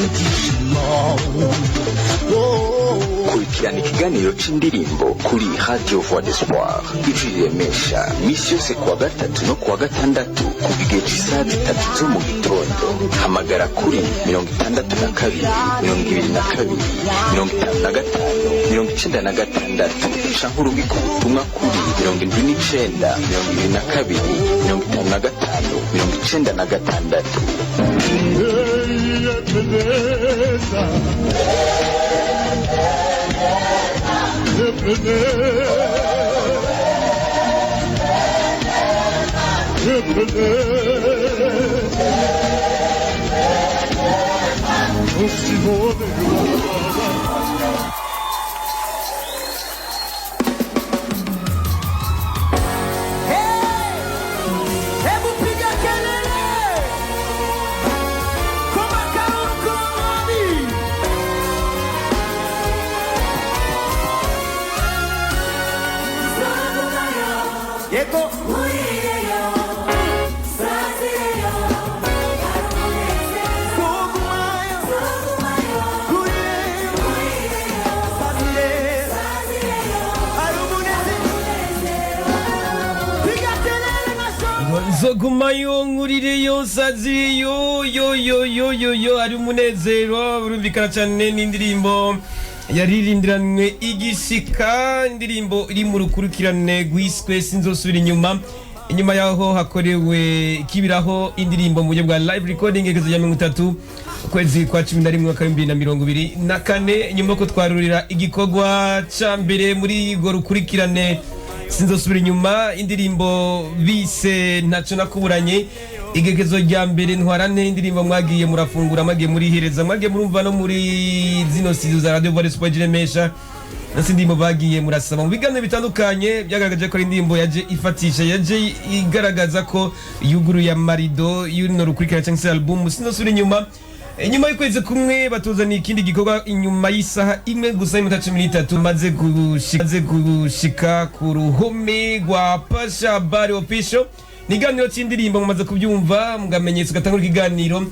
Ibyishimo. Kurikirana ikiganiro c'indirimbo kuri Radio Voix d'Espoir, Ijwi Riremesha, misi yose kuwa gatatu no kuwa gatandatu kuva igihe c'isaha 3 zo mu gitondo. Hamagara kuri 62 22 55 96 canke urungike ubutumwa kuri 79 22 55 96. Ebeneza, Ebeneza, Ebeneza. Hebu piga kelele kwa makarukoni. Yego. Kugumayo, kuyeyo, sazile, arumuneze. Piga kelele masho. Nzogumayo, nkurireyo, nsazireyo, yo yo yo yo yo, ari umunezero. Birumvikana cyane, n'indirimbo yaririmbiranywe igishika, indirimbo iri mu rukurikirane rwiswe "Sinzosubira inyuma", inyuma yaho hakorewe kibiraho indirimbo mu buryo bwa live recording egezo ya 30 ukwezi kwa 11 mwaka 2024, nyuma yo kutwarurira igikorwa ca mbere muri urwo rukurikirane "Sinzosubira inyuma", indirimbo bise "Ntacyo nakuburanye", igegezo rya mbere "Ntwarane", indirimbo mwagiye murafungura, mwagiye murihereza, mwagiye murumva no muri zino sizo za Radio Voix Sport Remesha. Nasi indirimbo bagiye murasaba mu biganiro bitandukanye, byagaragaje ko ari indirimbo yaje ifatisha, yaje igaragaza ko yuguruye amarido y'uruno rukurikirana cyangwa se album "Sinzosubira inyuma". Inyuma y'ukwezi kumwe batuzaniye ikindi gikorwa, inyuma y'isaha imwe gusa y'iminota 13 maze gushika, maze gushika ku ruhome rwa Pasha Bar Official. Ni ikiganiro cy'indirimbo, mumaze kubyumva, mugamenyetso gatangura ikiganiro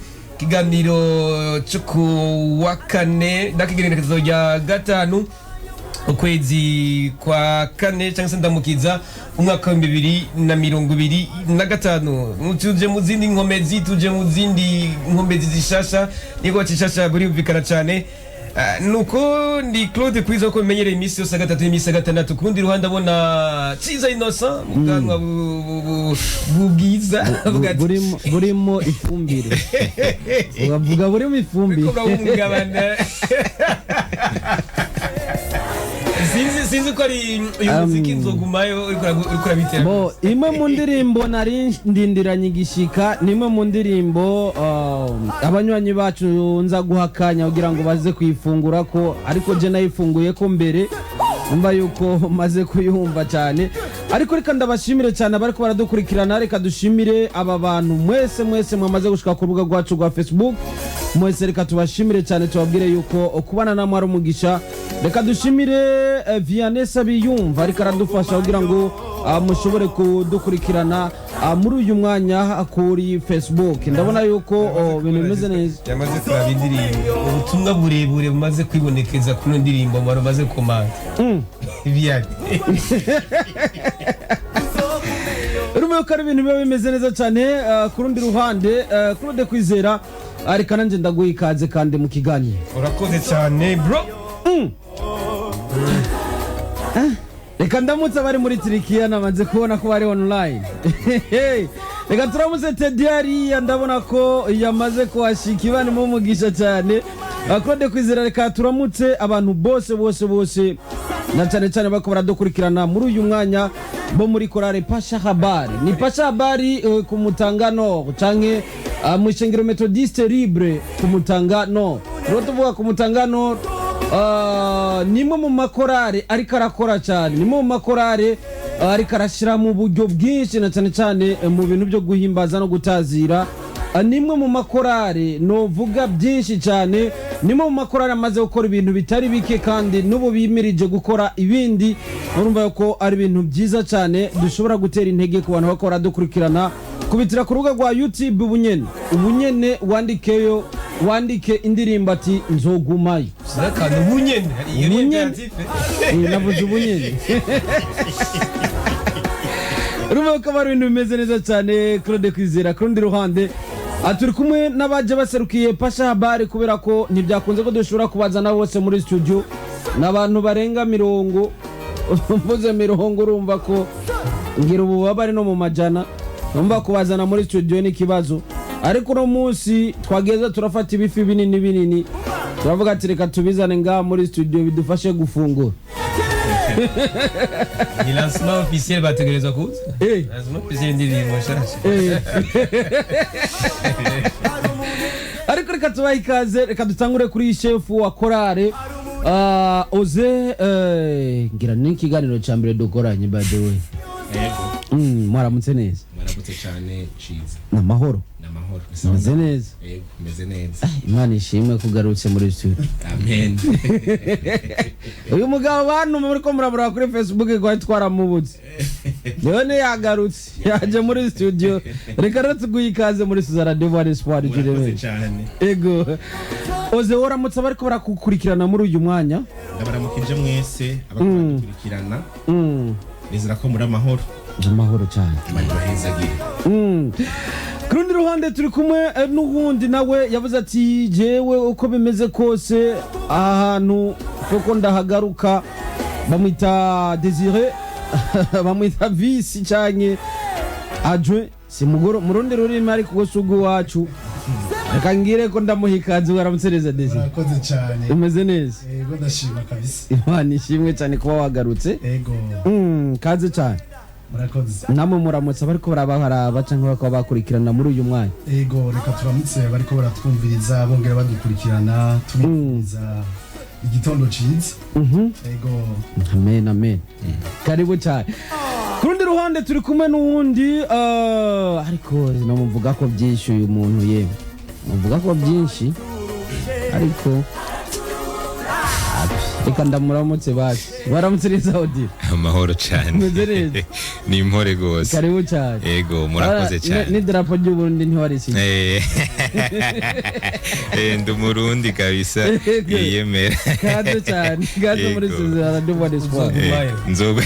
cyo ku wa kane ndakigenekerezo rya 5 ukwezi kwa kane cyangwa se ndamukiza umwaka wa 2025. Tuje mu zindi nkomezi, tuje mu zindi nkomezi zishasha, niko gishasha buriyumvikana cyane. Nuko ndi Claude Kwiza, ko bimenyereye iminsi yose ya gatatu n'iminsi ya gatandatu. Ku rundi ruhande abona Ciza Innocent mu bwanwa bubwiza avuga ati, Burimo ifumbire, bavuga burimo ifumbire. "Uriko urahungabana." Sinzi ko ari uyu muziki "Nzogumayo" uriko urabitera. Bo, imwe mu ndirimbo nari ndindiranye igishika ni imwe mu ndirimbo abanywanyi bacu nza guha akanya kugira ngo baze kuyifungura ko, ariko je nayifunguye ko mbere, umva yuko maze kuyumva cyane. Ariko reka ndabashimire cyane abariko baradukurikirana. Reka dushimire aba bantu mwese mwese mwamaze gushika ku rubuga rwacu rwa Facebook. Mwese reka tubashimire cyane, tubabwire yuko kubana namwe ari umugisha. Reka dushimire Vianney Sabiyumva ariko aradufasha kugira ngo mushobore kudukurikirana muri uyu mwanya kuri Facebook. Ndabona yuko ibintu bimeze neza. Yamaze kuraba indirimbo, ubutumwa burebure bumaze kwibonekeza kuri ino ndirimbo mu bantu bamaze komanda Vianney. Urumva yuko ari ibintu biba bimeze neza cyane. Ku rundi ruhande, Claude Kwizera, reka nanjye ndaguha ikaze kandi mu kiganiro. Urakoze cyane, bro. Reka ndamutse abari muri Turikiya, namaze kubona ko bari online. Reka turamutse Tedi hariya, ndabona ko yamaze kuhashika, ibana umugisha cyane. Claude Kwizera, reka turamutse abantu bose bose bose, na cyane cyane bariko baradukurikirana muri uyu mwanya bo muri korale Pasha Habari. Ni Pasha Habari ku Mutanga Nord canke mu ishengero Methodiste Libre ku Mutanga Nord. Rero tuvuga ku Mutanga Nord, nimwe mu makorale ariko arakora cyane, nimwe mu makorale ariko arashyiramo uburyo bwinshi, na cyane cyane mu bintu byo guhimbaza no gutazira. Nimwe mu makorale novuga byinshi cyane, nimwe mu makorale amaze gukora ibintu bitari bike kandi n'ubu bimirije gukora ibindi. Urumva ko ari ibintu byiza cyane dushobora gutera intege ku bantu bakora dukurikirana. Kubitira ku rubuga rwa YouTube ubunyene, ubunyene wandikeyo, wandike indirimbo ati "Nzogumayo". Akantu ubunyene, iyo ni Ubunyene. impératif. Navuze ubunyene. Urumva ko ari ibintu bimeze neza cyane. Claude Kwizera, ku rundi ruhande, turi kumwe n'abaje baserukiye Pasha Habari, kubera ko ntibyakunze ko dushobora kubazana bose muri studio. Ni abantu barenga 40. Mvuze 40, urumva ko ngira ubu baba bari no mu majana. Urumva kubazana muri studio ni ikibazo, ariko uno munsi twageze turafata ibifi binini binini, turavuga ati reka tubizane ngaha muri studio bidufashe gufungura. Ni lancement officiel, bategerezwa kuza. Lancement officiel, indirimbo nshasha. Ariko reka tubahe ikaze. Reka dutangure kuri shefu wa korale, Oze. Ngira ni ikiganiro cya mbere dukoranye, by the way. Yego. Mwaramutse neza. Mwaramutse cyane, Ciza. Ni amahoro? Ni amahoro. Meze neza? Yego, meze neza. Imana ishimwe kugarutse muri studio. Amen. Uyu mugabo, bantu muri ko murabura kuri Facebook ngo twaramubutse, none yagarutse, yaje muri studio. Reka rero tuguhe ikaze muri Suzana Radio Voix d'Espoir. Murakoze Jeremy. cyane. Ego Oze, waramutse abariko barakukurikirana muri uyu mwanya. Ndabaramukije mwese abakurikirana. Nizera ko muri amahoro. Amahoro cyane. Imana ibahezagire. Ku rundi ruhande turi kumwe n'uwundi nawe yavuze ati jewe uko bimeze kose aha hantu koko ndahagaruka. Bamwita Desire, bamwita vice canke adjoint, si mugoro mu rundi rurimi, ariko si wacu. Reka ngire ko ndamuha ikaze. Waramutse neza, Desire. Murakoze cyane. Umeze neza? Yego, ndashima kabisa. Imana ishimwe cyane kuba wagarutse. Yego. Kaze cyane. Murakoze. Namwe muramutse abariko barabaharaba canke bakaba bakurikirana muri uyu mwanya. Yego, reka turamutse bariko baratwumviriza bongera badukurikirana, tubifuriza igitondo ciza. Yego. Amen, amen. Karibu cyane. Ku rundi ruhande turi kumwe n'uwundi, ariko namuvuga ko byinshi uyu muntu, yewe muvuga ko byinshi, ariko api, reka ndamuramutse basi. Waramutse neza, Odile? Amahoro cyane. Umeze neza? Ni impore rwose. Karibu cyane. Yego, murakoze cyane. N'idarapo ry'Uburundi ntiwarisize. Ndi Umurundi kabisa. Yego. Yiyemera. Kaze cyane, kaze muri Yego. Suzana Radio Voix d'Espoir. Nzogumayo. Nzoga.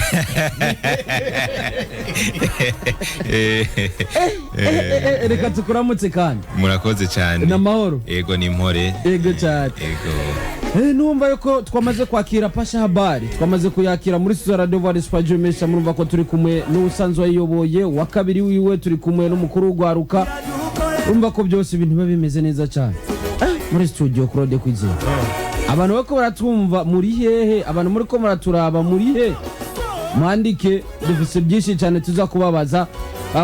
Reka tukuramutse kandi. Murakoze cyane. Ni amahoro? Yego, ni impore. Yego cyane. Yego. Numva yuko twamaze kwakira Pasha Habari, twamaze kuyakira muri Suzana Radio Voix d'Espoir Jemesha. Murumva ko turi kumwe n'ubusanzwe wayiyoboye wa kabiri wiwe, turi kumwe n'umukuru w'urwaruka. Urumva ko byose ibintu biba bimeze neza cyane muri studio. Claude Kwizera, abantu bariko baratwumva muri hehe? Abantu muri ko muraturaba muri he? Mwandike, dufise byinshi cyane tuza kubabaza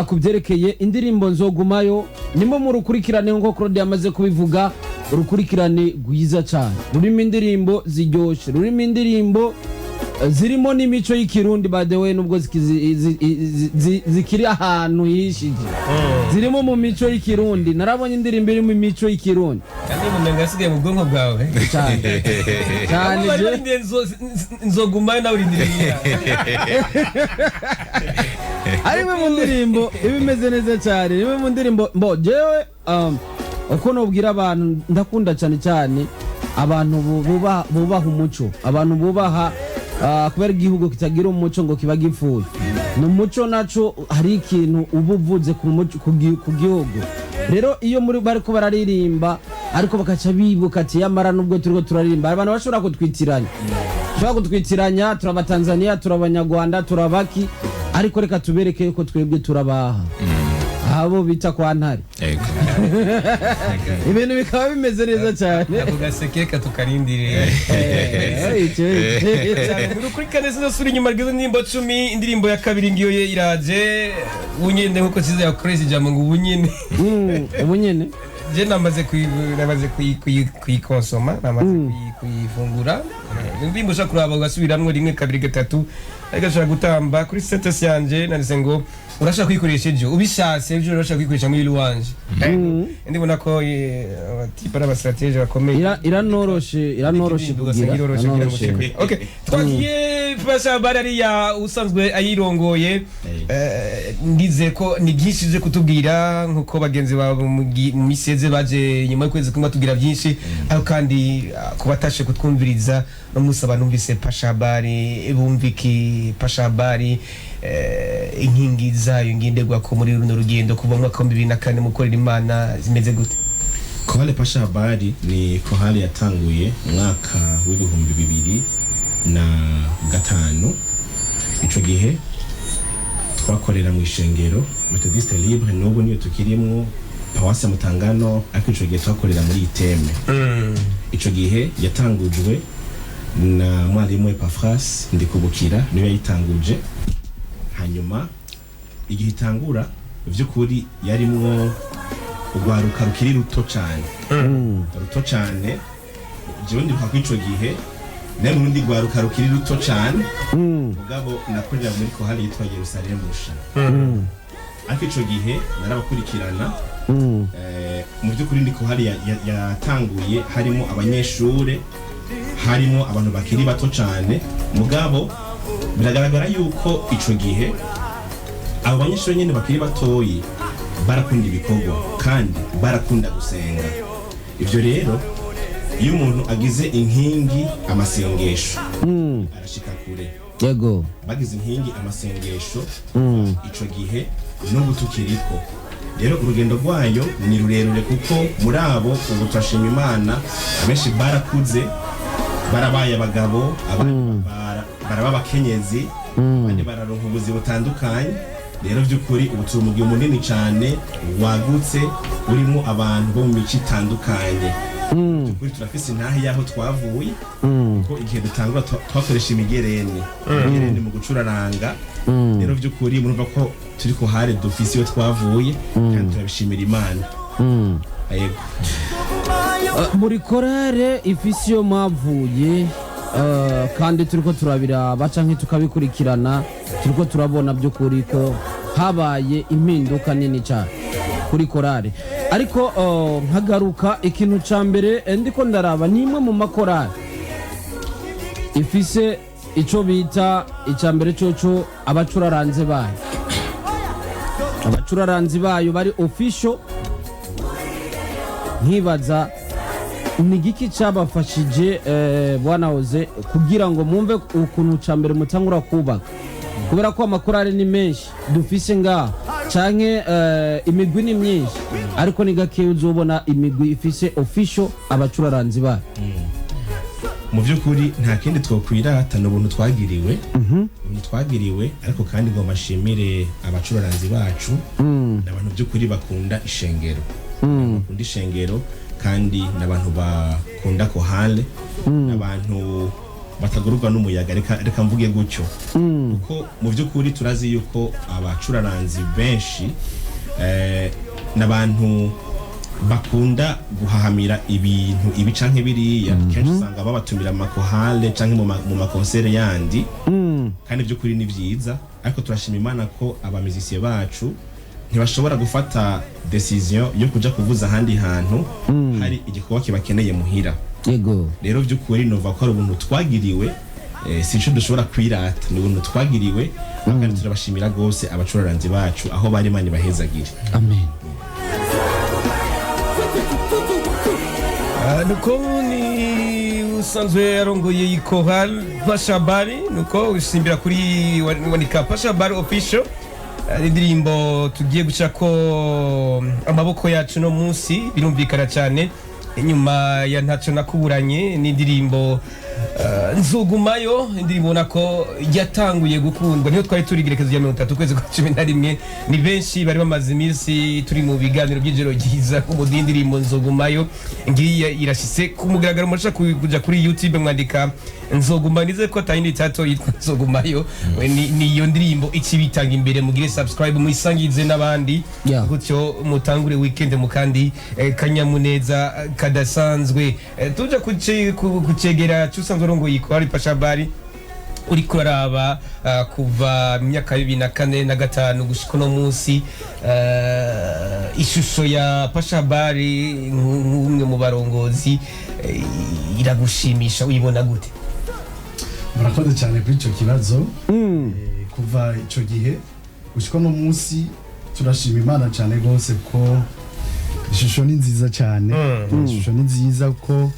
ku byerekeye indirimbo "Nzogumayo". Nimo mu rukurikirane, nk'uko Claude yamaze kubivuga, urukurikirane rwiza cyane rurimo indirimbo ziryoshe, rurimo indirimbo zirimo n'imico y'Ikirundi, by the way, nubwo zikiri ahantu hishije, zirimo mu mico y'Ikirundi. Narabonye indirimbo irimo imico y'Ikirundi. Kandi umenga yasigaye mu bwonko bwawe. Cyane cyane. Bari barindiriye "Nzogumayo", nawe urindiriye. Ari imwe mu ndirimbo iba imeze neza cyane, imwe mu ndirimbo mbo jewe, uko nobwira abantu, ndakunda cyane cyane abantu bubaha umuco, abantu bubaha, kubera igihugu kitagira umuco ngo kiba gipfuye. Ni umuco naco hari ikintu uba uvuze ku muco, ku gihugu. Rero iyo muri bariko bararirimba, ariko bakaca bibuka ati yamara nubwo turiko turaririmba, abantu bashobora kutwitiranya, bashobora kutwitiranya, turi Abatanzania, turi Abanyarwanda, turabaki, ariko reka tubereke yuko twebwe turabaha abo bita kwa Ntare. Yego. Ibintu bikaba bimeze neza cyane. Ako gaseke katukarindiriye. Urukurikirane sinzosubira inyuma rw'izo ndirimbo 10. Indirimbo ya kabiri ngiyo ye iraje ubunyene, nkuko Cyiza yakoresha ijambo ngo ubunyene. Ubu nyene. Je namaze kuyikonsoma, namaze kuyifungura. Indirimbo ushaka kuraba ugasubiramwo rimwe, kabiri, gatatu, ariko ashaka gutamba. Kuri status yanje nanditse ngo urashaka kuyikoresha ejo, ubishatse ejo urashaka kuyikoresha muri louange. Ndibona ko abatipe ari abastratège bakomeye. Iranoroshe Ugasanga kugira iroroshe kugira ngo iranoroshe. ushike. Okay, twagiye Pasha Barariya usanzwe ayirongoye. Ndize ko ni byinshi uje kutubwira nkuko bagenzi bawe mu miseze baje nyuma y'ukwezi kumwe batubwira byinshi, ariko kandi kubatashe kutwumviriza no munsi numvise Pasha Bari bumviki Pasha Bari, inkingi zayo ngenderwa ko muri runo rugendo kuva mu mwaka wa 2004 mukorera Imana zimeze gute? Kohale Pasha Habari ni kohale yatanguye mu mwaka w'2005. Ico gihe twakorera mu ishengero Methodiste Libre, n'ubu niyo tukirimwo, Paruwasi Mutangano, ariko ico gihe twakorera muri Iteme. Ico gihe yatangujwe na mwarimu Epafras Ndikubukira, niwe yayitanguje. Hanyuma igihe itangura, vy'ukuri yarimwo urwaruka rukiri ruto cane, ruto cane. Jewe ndibuka ko ico gihe nari urundi rwaruka rukiri ruto cane, mugabo nakorera muri kohali yitwa Yerusalemu Sha, ariko ico gihe narabakurikirana. Mu by'ukuri ni kohali yatanguye harimo abanyeshure, harimo abantu bakiri bato cane, mugabo biragaragara yuko ico gihe abo banyeshure nyene bakiri batoyi barakunda ibikorwa kandi barakunda gusenga. Ivyo rero, iyo umuntu agize inkingi amasengesho, arashika kure. Bagize inkingi amasengesho ico gihe, n'ubu tukiriko. Rero urugendo rwayo ni rurerure, kuko muri abo ubu turashima Imana, abenshi barakuze, barabaye abagabo, abandi baraba abakenyezi, abandi bararonka ubuzi butandukanye. Rero by'ukuri ubu turi umugwi munini cyane wagutse, urimo abantu bo mu mico itandukanye. By'ukuri turafise intahe y'aho twavuye, kuko igihe dutangura twakoresha imigereni mu gucuraranga. Rero by'ukuri murumva ko turi ko hare dufise iyo twavuye, kandi turabishimira Imana. Yego. Muri korale ifise iyo mwavuye, kandi turiko turabiraba canke tukabikurikirana, turiko turabona by'ukuri ko habaye impinduka nini cyane kuri korale. Ariko nkagaruka ikintu ca mbere, ndiko ndaraba ni imwe mu makorale ifise ico bita ica mbere coco abacuraranze bayo, abacuraranzi bayo bari official. Nkibaza ni igiki cyabafashije, bwana Oze, kugira ngo mwumve ukuntu ca mbere mutangura kubaka, kubera ko amakorari ni menshi dufise ngaha canke imigwi ni myinshi, ariko ni gakeya uzobona imigwi ifise official abacuraranzi bayo. Mu by'ukuri nta kindi twokwirata, ni ubuntu twagiriwe, ubuntu twagiriwe. Ariko kandi ngo mashimire abacuraranzi bacu, ni abantu by'ukuri bakunda ishengero, bakunda ishengero, kandi ni abantu bakunda kohale, ni abantu batagururwa n'umuyaga, reka mvuge gutyo, kuko mu by'ukuri turazi yuko abacuraranzi benshi ni abantu bakunda guhahamira ibintu ibi canke biriya. Kenshi usanga babatumira mu makohale canke mu makonsere yandi, kandi by'ukuri ni vyiza. Ariko turashima Imana ko abamizisiye bacu ntibashobora gufata décision yo kuja kuvuza ahandi hantu hari igikorwa kibakeneye muhira. Rero by'ukuri nova ko ari ubuntu twagiriwe, si ico dushobora kwirata, ni ubuntu twagiriwe, kandi turabashimira rwose abacuraranzi bacu aho bari. Imana ibahezagire. Amen. Nuko ni usanzwe arongoye iyi chorale Pashabari, nuko usimbira kuri wandika Pashabari official. Indirimbo tugiye guca ko amaboko yacu no munsi, birumvikana cyane inyuma ya Ntaco Nakuburanye, n'indirimbo Nzugumayo, indirimbo ubona ko yatanguye gukundwa niyo twari turi igerekezo rya 30 ukwezi kwa 11. Ni benshi bari bamaze iminsi turi mu biganiro by'ijoro ryiza ku mudi. Indirimbo Nzogumayo ngiye irashitse ku mugaragaro. Murashaka kuja kuri YouTube mwandika Nzoguma, nize ko atayindi tato yitwa Nzogumayo. Ni iyo ndirimbo ikibitanga imbere, mugire subscribe, muyisangize n'abandi, gutyo mutangure weekend mu kandi kanyamuneza kadasanzwe. Tuja kucegera. Usanzwe urongoye Korali Pasha Habari, uriko uraraba kuva mu myaka 2004 na 5 gushika uno munsi, ishusho ya Pasha Habari nk'umwe mu barongozi iragushimisha? Uyibona gute? Murakoze cyane kuri icyo kibazo. Kuva icyo gihe gushika no munsi, turashima Imana cyane rwose ko ishusho ni nziza cyane. Ishusho ni nziza ko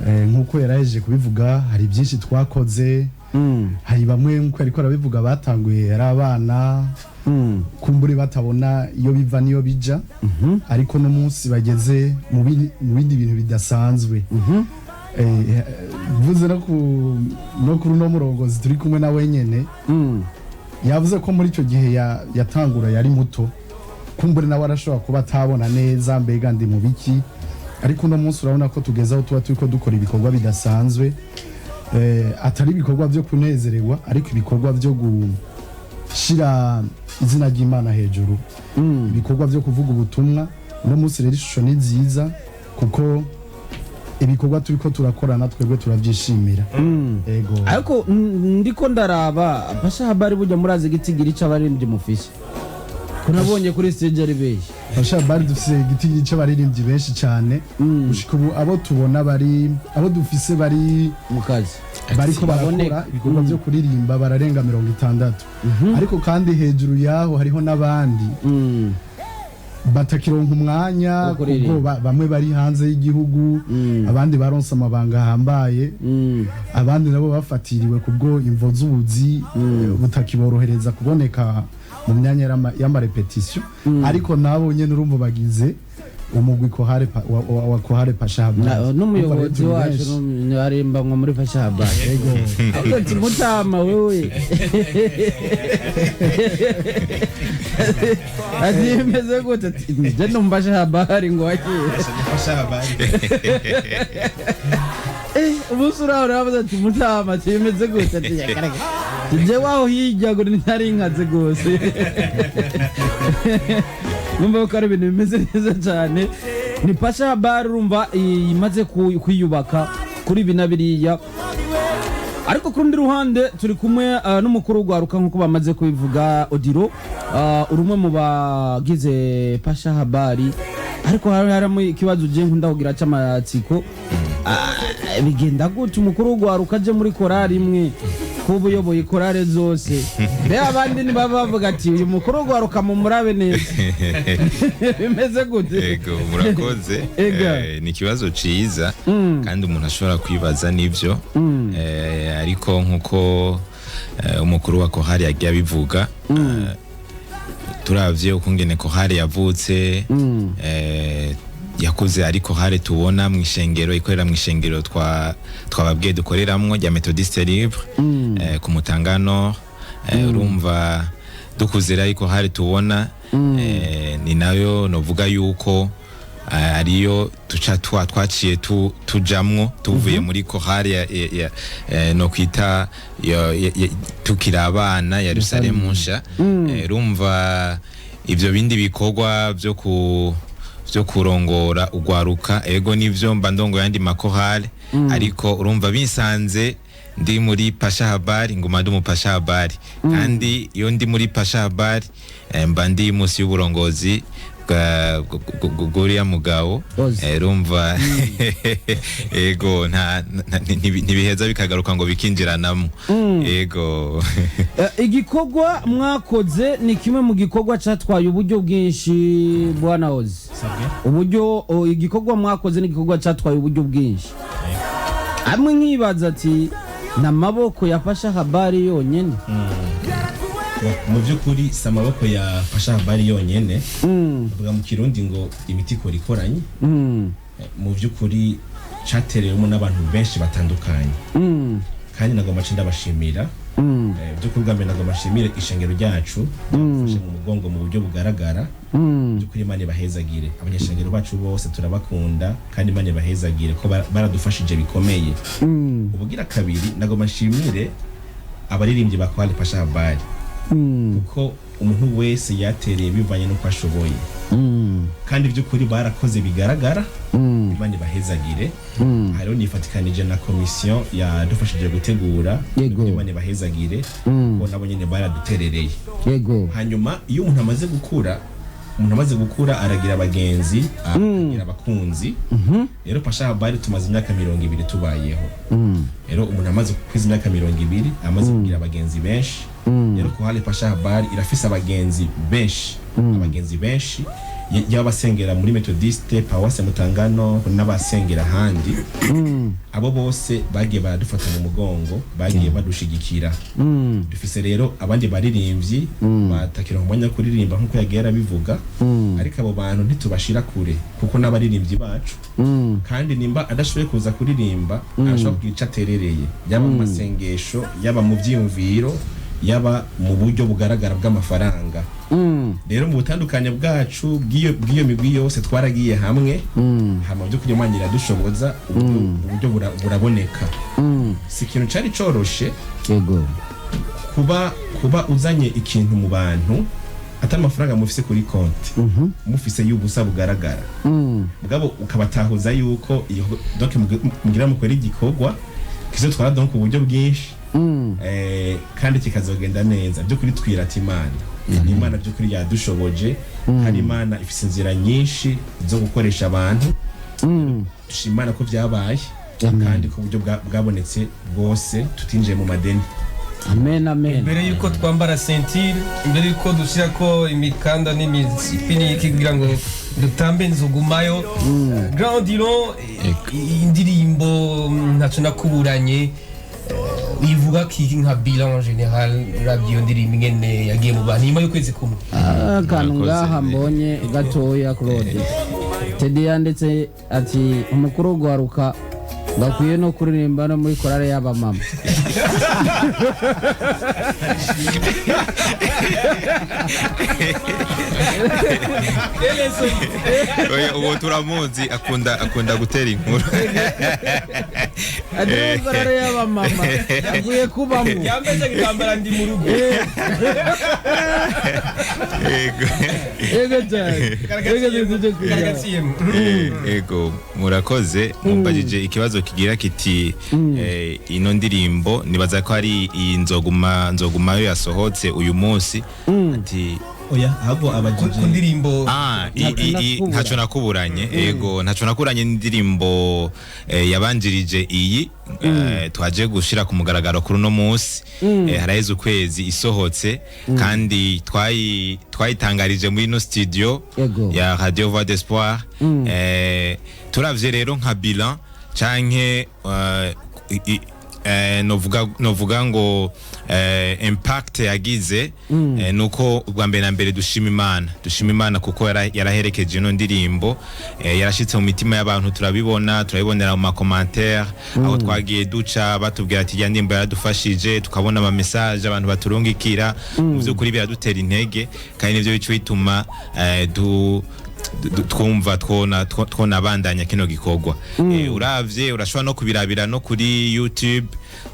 nk'uko yarahejeje kubivuga, hari byinshi twakoze. Hari bamwe, nk'uko ariko arabivuga, batanguye ari abana, kumbure batabona iyo biva n'iyo bija, ariko no munsi bageze mu bindi bintu bidasanzwe. Mvuze no kuri uno murongozi turi kumwe na wenyene, yavuze ko muri icyo gihe yatangura yari muto, kumbure nawe arashobora kuba atabona neza mbega ndi mu biki. Ariko uno munsi urabona ko tugeze aho tuba turiko dukora ibikorwa bidasanzwe, atari ibikorwa byo kunezererwa, ariko ibikorwa byo gushira izina ry'Imana hejuru, ibikorwa byo kuvuga ubutumwa. Uno munsi rero ishusho ni nziza kuko ibikorwa turiko turakorana twebwe turabyishimira. Ego. Ariko ndiko ndaraba Pasha Habari, burya murazi igitigiri c'abaririmbyi mufise? Ko nabonye kuri stage ari benshi. Pasha Habari dufise igiti c'abaririmbyi benshi cyane. Gushika ubu abo tubona bari, abo dufise bari mu kazi, bariko barakora baboneka. ibikorwa byo kuririmba bararenga 60, ariko kandi hejuru yaho hariho n'abandi batakironka umwanya wo kuririmba. Kuko bamwe bari hanze y'igihugu, abandi baronse amabanga ahambaye, abandi nabo bafatiriwe kubwo imvo z'ubuzi butakiborohereza kuboneka mu myanya y'amarépétition. Ariko nabo nyene urumva bagize umugwi kohare wa Kohare Pasha Habari. N'umuyobozi Urumva rero wacu turi benshi. Aririmba muri Pasha Habari. Ariko ati mutama wewe, ati bimeze gute? Ati nje numva Pasha Habari ngo wakiye. Pasha Habari. Umunsi uraho urabaza ati mutama, ati bimeze gute? Ati yakareka nje waho hirya ngo ntari inkaze rwose. Numva ko ari ibintu bimeze neza cyane. Ni Pasha Habari, urumva imaze kwiyubaka kuri ibi na biriya. Ariko ku rundi ruhande turi kumwe n'umukuru w'urwaruka, nk'uko bamaze kubivuga. Odiro, uri umwe mu bagize Pasha Habari, ariko hari harimo ikibazo je nkunda kugira c'amatsiko. Bigenda gute umukuru w'urwaruka aje muri korari imwe, kuba uyoboye korale zose? Mbe abandi ntibaba bavuga ati uyu mukuru w'urwaruka mumurabe neza, bimeze gute? Ego, murakoze. Ega. Ni ikibazo ciza kandi umuntu ashobora kwibaza nivyo. Ariko nkuko umukuru wa kohari yagiye abivuga, turavye ukungene kohari yavutse, yakuze ari kohari tubona mu ishengero, ikorera mu ishengero twababwiye dukoreramwo rya Methodiste Libre ku Mutangano. Urumva dukuze rero ariko hari tubona, ni nayo novuga yuko ariyo tuca twaciye tujamwo tuvuye muri kohari no kwita tukiri abana ya Yerusalemu Nsha. Urumva ivyo bindi bikorwa vyo kurongora ugwaruka, ego nivyo, mba ndongo yandi makohale, ariko urumva binsanze ndi muri Pasha Habari, nguma ndi mu Pasha Habari. Kandi iyo ndi muri Pasha Habari, mba ndi munsi y'uburongozi bw'uriya mugabo. Ozi. Urumva ego ntibiheza bikagaruka ngo bikinjiranamo, ego. Igikorwa mwakoze ni kimwe mu gikorwa catwaye uburyo bwinshi, bwana Ozi. Uburyo igikorwa mwakoze ni igikorwa catwaye uburyo bwinshi. Amwe nkibaza ati n'amaboko ya Pasha Habari yonyene? Mu by'ukuri si amaboko ya Pasha Habari yonyene. Bavuga mu Kirundi ngo imiti ikora ikoranye. Mu by'ukuri caterewemo n'abantu benshi batandukanye, kandi nagomba nce ndabashimira. By'ukuri bwa mbere nagomba nshimire ishengero ryacu ryadufashe mu mugongo mu buryo bugaragara. By'ukuri Imana ibahezagire, abanyeshengero bacu bose turabakunda, kandi Imana ibahezagire ko baradufashije bikomeye. Ubugira kabiri, nagomba nshimire abaririmbyi ba Korali Pasha Habari, kuko umuntu wese yatereye bivanye n'uko ashoboye. Kandi by'ukuri barakoze bigaragara. Imana ibahezagire. Hariho nifatikanije na komisiyo yadufashije gutegura. Imana ibahezagire, kuko nabo nyine baraduterereye. Hanyuma iyo umuntu amaze gukura, umuntu amaze gukura aragira abagenzi, aragira abakunzi. Rero Pasha Habari tumaze imyaka 20 tubayeho. Rero umuntu amaze kwiza imyaka 20 amaze kugira abagenzi benshi. Rero Chorale Pasha Habari irafise abagenzi benshi, abagenzi benshi, y'abasengera muri Methodiste Paruwase Mutangano n'abasengera ahandi. Abo bose bagiye baradufata mu mugongo, bagiye badushigikira. Dufise rero abandi baririmbyi batakira umwanya wo kuririmba nk'uko yagiye arabivuga, ariko abo bantu ntitubashira kure kuko n'abaririmbyi bacu. Kandi nimba adashoboye kuza kuririmba, arashobora kugira ico aterereye, yaba mu masengesho, yaba mu vyiyumviro, yaba mu buryo bugaragara bw'amafaranga. Rero mu butandukanye bwacu bw'iyo migwi yose, twaragiye hamwe, hama by'ukuri Imana iradushoboza, uburyo buraboneka. Si ikintu cari coroshe kuba uzanye ikintu mu bantu atari amafaranga mufise kuri konti, mufise y'ubusa bugaragara, mugabo ukabatahuza yuko iyo donc mugira mukora igikorwa kizotwara donc uburyo bwinshi, kandi kikazogenda neza. By'ukuri twirata Imana. Imana by'ukuri yadushoboje, kandi Imana ifise inzira nyinshi zo gukoresha abantu. Dushima Imana ko byabaye kandi ko uburyo bwabonetse bwose, tutinjiye mu madeni. Amen, amen. Mbere yuko twambara ceinture, mbere yuko dushyira ko imikanda n'imipiniki kugira ngo dutambe nzogumayo, Grand Dillon, indirimbo Ntacyo Nakuburanye, ivuga ki nka bilan général uravye iyo ndirimbo ingene yagiye mu bantu nyuma y'ukwezi kumwe? Akantu Murakoze. ngaha mbonye gatoya, Claude Teddy yanditse ati umukuru w'urwaruka ngakwiye no kuririmba no muri korale y'abamama. Oya, uwo turamuzi, akunda gutera inkuru. Ati muri korale y'abamama akwiye kubamo. Yambaye igitambara, ndi mu rugo. Yego. Yego cyane, yego, tujye kujya. Karagaciyemo. Ego, murakoze. Mumbajije ikibazo kigira kiti ino ndirimbo, nibaza ko ari iyi Nzogumayo yasohotse uyu munsi, ati Oya, ahubwo ku abajije ndirimbo Ah, Ntacyo Nakuburanye. Ntacyo Nakuburanye. Ego, Ntacyo Nakuburanye, indirimbo yabanjirije iyi twaje gushira ku mugaragaro kuri uno munsi. Haraheze ukwezi isohotse, kandi twayitangarije muri ino studio ya Radio Voix d'Espoir. Turavye rero nka bilan canke novuga ngo impact yagize, nuko ubwa mbere na mbere dushima Imana, dushima Imana kuko yaraherekeje ino ndirimbo, yarashitse mu mitima y'abantu. Turabibona, turabibonera mu ma commentaire aho twagiye duca, batubwira ati ya ndirimbo yaradufashije. Tukabona ama message abantu baturungikira. Mu by'ukuri biradutera intege, kandi nivyo bico bituma twumva twona bandanya kino gikorwa. Uravye urashobora no kubirabira no kuri YouTube.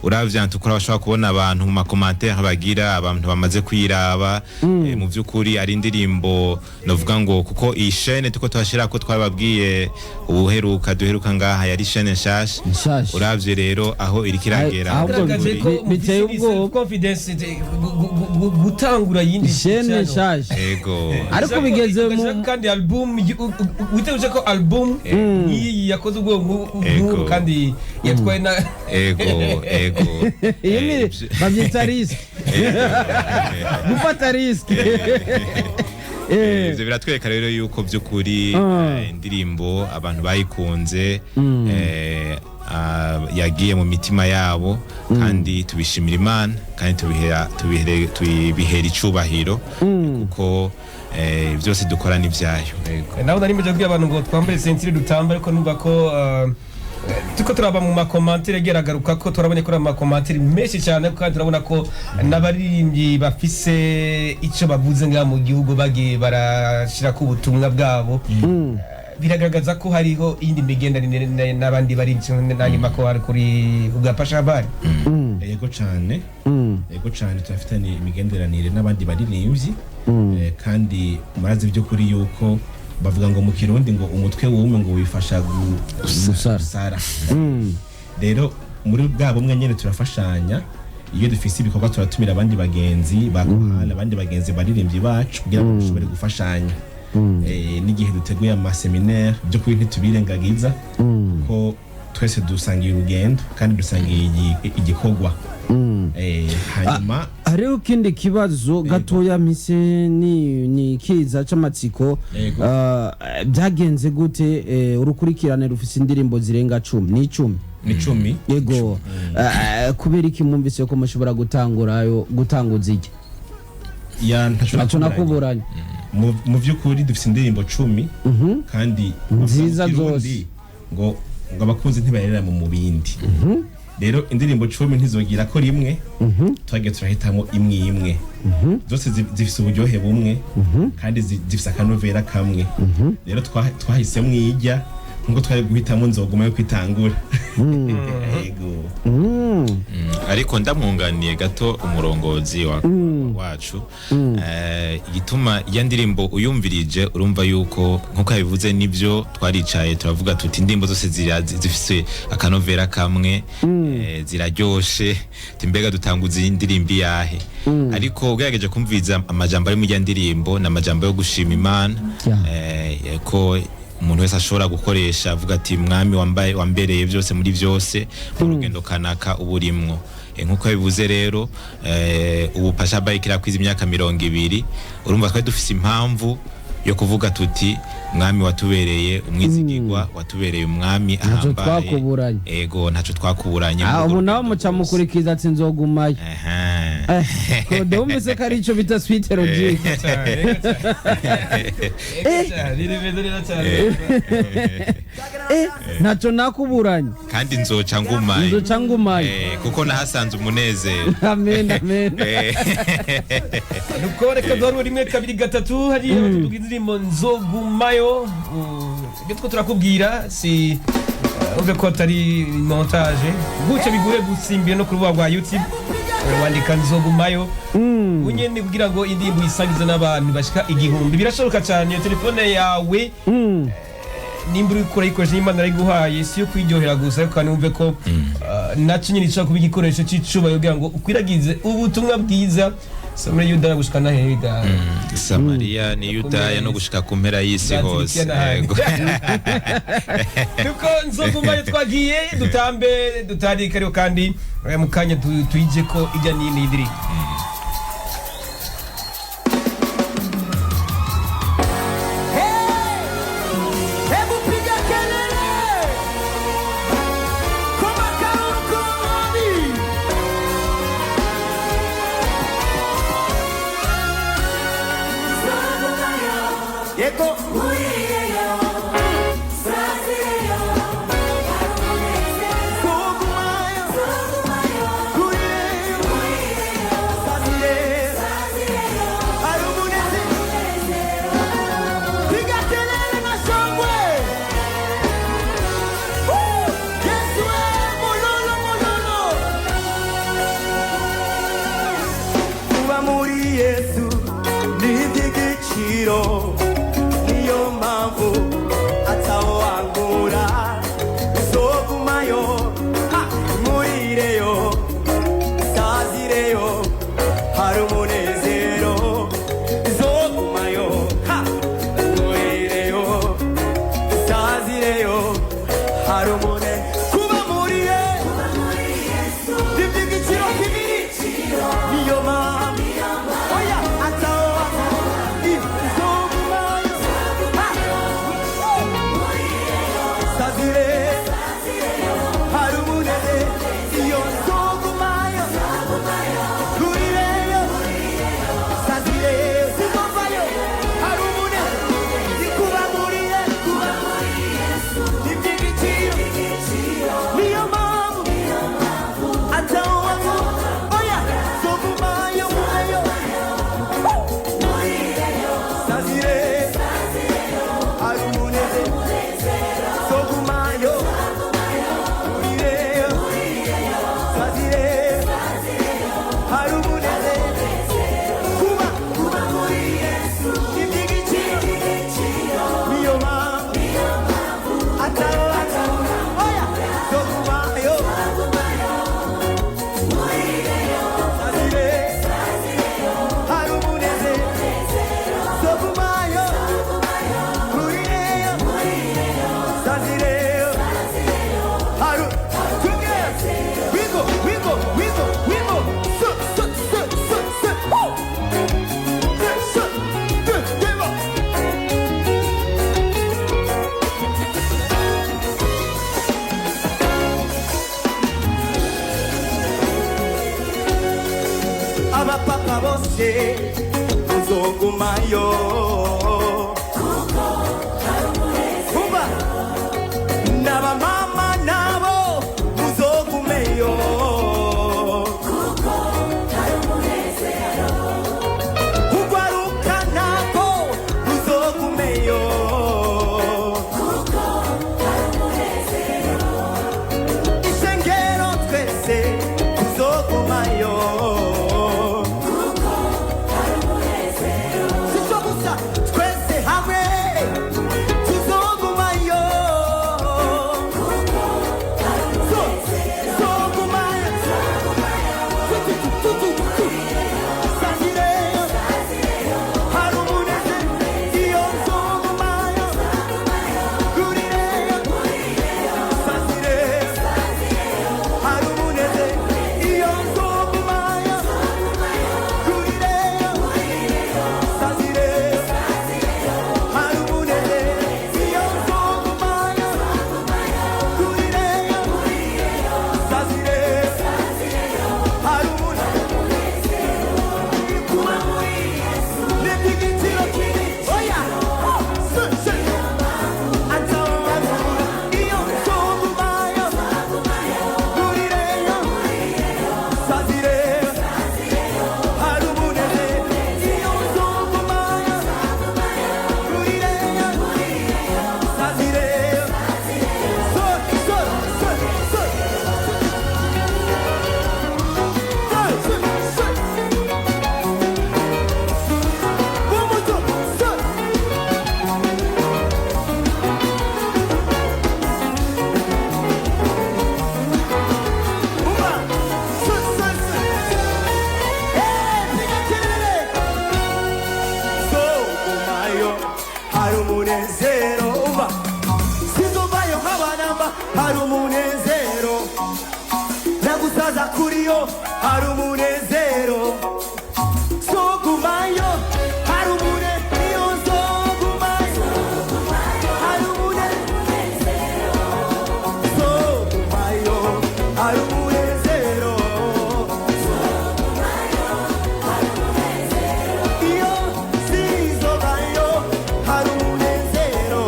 Uravye ahantu ukora, bashobora kubona abantu mu ma commentaire bagira, abantu bamaze kwiraba. Mu by'ukuri ari indirimbo novuga ngo kuko iyi chaîne tuko tuhashira ko twababwiye ubuheruka duheruka ngaha yari chaîne nshasha. Nshasha. Uravye rero aho iriko iragera, Ahubwo Garagaje ko biteye mufise ubwoba. confidence gutangura yindi Chaîne channel. nshasha. Ego. Ariko bigeze mu Kandi album witeguye ko album nk'iyi yakoze ubwo Ego. nk'ubu kandi yatwaye na Ego. Iyo ni babyita risque, gufata risque. Ivyo biratwereka rero yuko by'ukuri indirimbo abantu bayikunze, yagiye mu mitima yabo, kandi tubishimira Imana, kandi tubihera icubahiro kuko byose dukora n'ivyayo. Yego. Nawe nari mbeje kubwira abantu ngo twambare ceinture dutamba, ariko numva ko turiko turaba mu ma commentaire agiye aragaruka ko turabonye ko ari ama commentaire menshi cyane, kandi turabona ko n'abaririmbyi bafise ico bavuze ngaha mu gihugu bagiye barashirako ubutumwa bwabo. Biragaragaza ko hariho iyindi migenderanire n'abandi baririmbyi n'andi makorali kuri kubwa Pasha Habari. Yego cyane, yego cyane, turafitanye imigenderanire n'abandi baririmbyi. Kandi murazi by'ukuri yuko Bavuga ngo mu Kirundi ngo umutwe wumwe ngo wifasha Gusara. Gusara. Rero muri bwa bumwe nyene turafashanya. Iyo dufise ibikorwa turatumira abandi bagenzi ba korali, abandi bagenzi baririmbyi bacu, kugira ngo dushobore gufashanya. N'igihe duteguye amaseminaire byo kuri ntitubirengagiza, ko twese dusangiye urugendo kandi dusangiye igikorwa. Hanyuma Hariho ikindi kibazo gatoya mpise ni kiza c'amatsiko. Yego. Byagenze gute urukurikirane rufise indirimbo zirenga 10, ni 10? Ni 10. Yego. Kubera iki mwumvise ko mushobora gutangurayo, gutanguza ijya Ya, ntaco ntaco nakuburanye. Nakuburanye. Mu vy'ukuri dufise indirimbo 10 kandi Nziza bavuga mu zose. Kirundi ngo abakunzi ntibarera mu mubindi. Rero indirimbo 10 ntizogira ko rimwe, twagiye turahitamo imwe imwe. Zose zifise uburyohe bumwe kandi zifise akanovera kamwe. Rero twahisemwo ijya nkuko twari guhitamo nzoguma yo kwitangura. Yego. Ariko ndamwunganiye gato umurongozi wacu, igituma iyo ndirimbo uyumvirije urumva yuko nkuko yabivuze nibyo, twaricaye turavuga tuti indirimbo zose zifise akanovera kamwe, ziraryoshe, tuti mbega dutanguza iyi ndirimbo iyahe? Ariko ugerageje kumviriza amajambo ari muri iyo ndirimbo ni amajambo yo gushima Imana, ko umuntu wese ashobora gukoresha avuga ati mwami wambaye wambereye byose muri byose mu rugendo kanaka uba urimwo. Nkuko bivuze rero, ubu Pasha Bike irakwiza imyaka 20. Urumva twari dufise impamvu yo kuvuga tuti mwami watubereye umwizigirwa, watubereye umwami Ntaco ahambaye. twakuburanye. Ego, ntaco twakuburanye muri Ah, urwo ubu nawe rugendo muca rwose. mukurikiza ati nzogumayo. Aha. Claude, wumvise ko ari ico bita suite logique. Rimeze neza cyane. Ntaco nakuburanye. Kandi nzoca ngumayo. Nzoca ngumayo. Kuko nahasanze umunezero. Amen, amen. Nuko reka duharure rimwe, kabiri, gatatu hariya batuvuga indirimbo nzogumayo. Ibyo two turakubwira si uve ko atari montage gutyo, bigure gusimbira no ku rubuga rwa YouTube. Wandika nzogumayo unyene kugira ngo indirimbo uyisangize n'abantu bashika 1000. Birashoboka cyane. Iyo telefone yawe nimba uri kurayikoresha, Imana arayiguhaye si yo kwiryohera gusa, ariko kandi wumve ko nacyo nyine gishobora kuba igikoresho c'icubahiro kugira ngo ukwiragize ubutumwa bwiza Samariya, Yudaya gushika na hega. Samariya ni Yudaya no gushika ku mpera y'isi Za hose. Turikiya n'ahandi. Yego. Nuko nzogumayo, twagiye dutambe dutarika, ariko kandi mu kanya tuyije ko ijya n'ini y'indirimbo. Hebu piga kelele kwa makaruru kwa. Yego. Nzogumayo, kuriyo, sazire, hari umunezero. Piga kelele na shangwe. Woo! Yesu we, mololo, mololo. Kuba muri Yesu ni iby'igiciro, niyo mpamvu atawangura. Nzogumayo, ha, murireyo, sazireyo, hari umunezero. Nzogumayo, ha, murireyo, sazireyo, hari umunezero. Kuba muri Yesu ni iby'igiciro kinini, niyo mpamvu oya atawa nzogumayo, ha, sazire, hari umunezero. Iyo nzogumayo, kurireyo, sazire, sinzovayo, hari umunezero. Kuba muri Yesu, kuba muri Yesu, iby'igiciro. Twese tuzogumayo. Umva, n'abamama nabo muzogumeyo. Kugwaruka nako muzogumeyo. Ishengero twese tuzogumayo. Sico gusa, twese hamwe tuzogumayo. Tuzogumayo. Tu, tu, tu, tu, tu. Sazireyo. Hari umunezero. Iyo nzogumayo. Gurireyo. Sazireyo. Hari umunezero. Iyo nzogumayo. Gurireyo. Sazireyo. Hari umunezero. Iyo nzogumayo. Gurireyo. Sazireyo. Hari umunezero. Kuba muri Yesu ni iby'igiciro kinini. Oya! Se, se. Atawa. Iyo nzogumayo. Gurireyo. Sazireyo. Hari umunezero. Iyo nzogumayo. Gurireyo. Sazireyo. So, so, so, so. So, so, so. One more time. So. Umva. So, so, so. Hey, piga kelele. Zogumayo, hari umunezero. Umva. Sizovayo nk'abanamba, hari umunezero. Nagusaza kuriyo, hari umunezero. Zogumayo, hari umunezero. Zogumayo, hari umunezero. Zogumayo, hari umunezero. Iyo sizovayo, hari umunezero.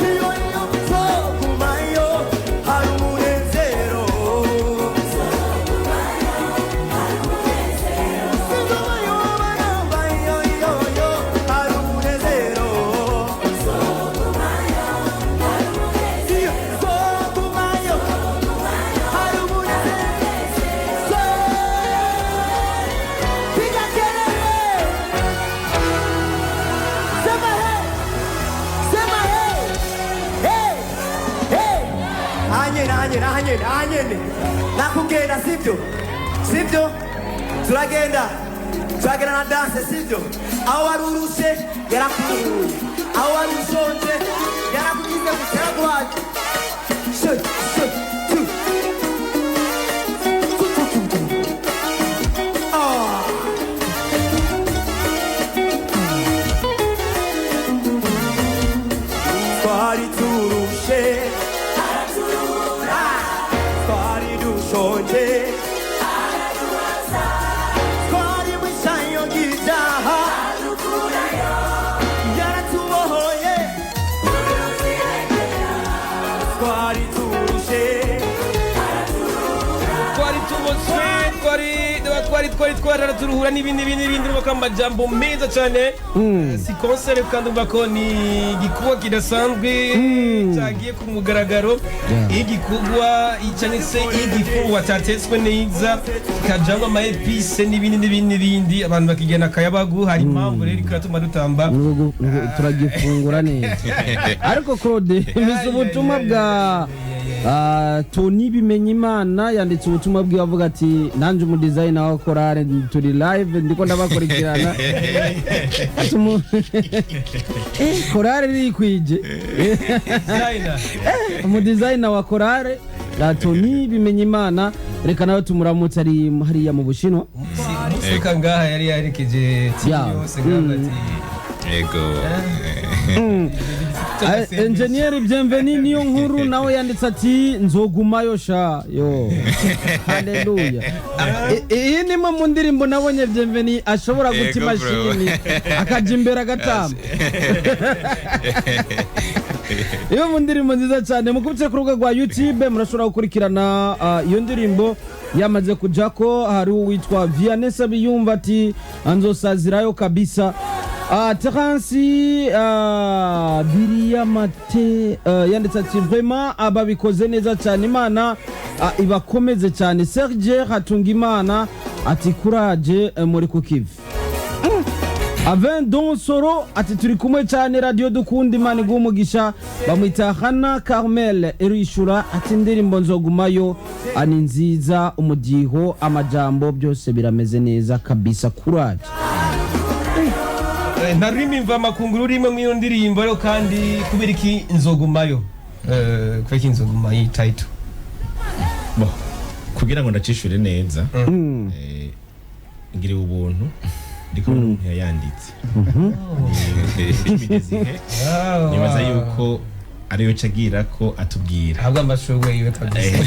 Iyo iyo zogumayo, hari umunezero. Sizovayo, barambayo, yo, yo, hari umunezero. Iyo zogumayo, hari umunezero. Piga kelele. Sema hey. Sema hey. Hey. Hey. Anyene, anyene, anyene, anyene. Nakugenda sivyo? Sivyo? Turagenda. Turagenda na dance sivyo? Aho wari urushe yarakuruhuye. Aho wari ushonje yarakugize gusa yaraguhaye. Se, se, tu. Tu, tu, tu, tu. Ah. Twari turushe, twari dushonje, twari mu ishayo ry'ibyaha, yaratubohoye. Twari turushe, Twari tuboswe, twari twari twari twararaturuhura n'ibindi n'ibindi n'ibindi. Urumva ko amajambo meza cyane. Si concert kandi, urumva ko ni igikorwa kidasanzwe cyagiye ku mugaragaro. Igikorwa cyangwa se igifungwa cyatetswe neza, kikajamwo ama épices n'ibindi n'ibindi n'ibindi, abantu bakigena akayabagu. Hari impamvu rero iratuma dutamba. Turagifungura neza. Ariko Claude, mfise ubutumwa bwa Tony Bimenyimana. Yanditse ubutumwa bwiwe avuga ati: "Nanje umu designer wa korale, turi live, ndiko ndabakurikirana." Ati korale irikwije. Designer. Umu designer wa korale Tony Bimenyimana, reka nawe tumuramutse, ari hariya mu Bushinwa. Museka ngaha yari yaherekeje timu yose ngaha ati Yego. Enjeniyeri Bienveni niyo nkuru nawe yanditse ati nzogumayo sha yo, haleluya. Iyi ni imwe mu ndirimbo nabonye Bienveni ashobora guta Yego, bro. imashini akaja imbere agatamba. Iyo mu ndirimbo nziza cyane mukubitse ku rubuga rwa YouTube murashobora gukurikirana iyo ndirimbo yamaze kujako. Hari uwitwa Vianney Sabiyumva ati nzosazirayo kabisa. Terence Biriyamate yanditse ati vraiment ababikoze neza cyane, Imana ibakomeze cyane. Serge Hatungimana ati courage, muri kukivi. Avin Don Soro ati turi kumwe cyane, radio dukunda, Imana iguha umugisha. Bamwita Hana Carmel Irishura ati indirimbo nzogumayo ni nziza, umudiho, amajambo, byose birameze neza kabisa, courage. Nta rurimi mvamakunguru rurimo mw'iyo ndirimbo ariko kandi kubera iki nzogumayo? Kubera iki nzogumayo iyi title? Bo, kugira ngo ndacishure neza, ngiriwe ubuntu ndi kumwe n'umuntu yayanditse. Ni nibaza yuko ariyo cagira ko atubwira. Ahabwa amashurwe yiwe kabisa.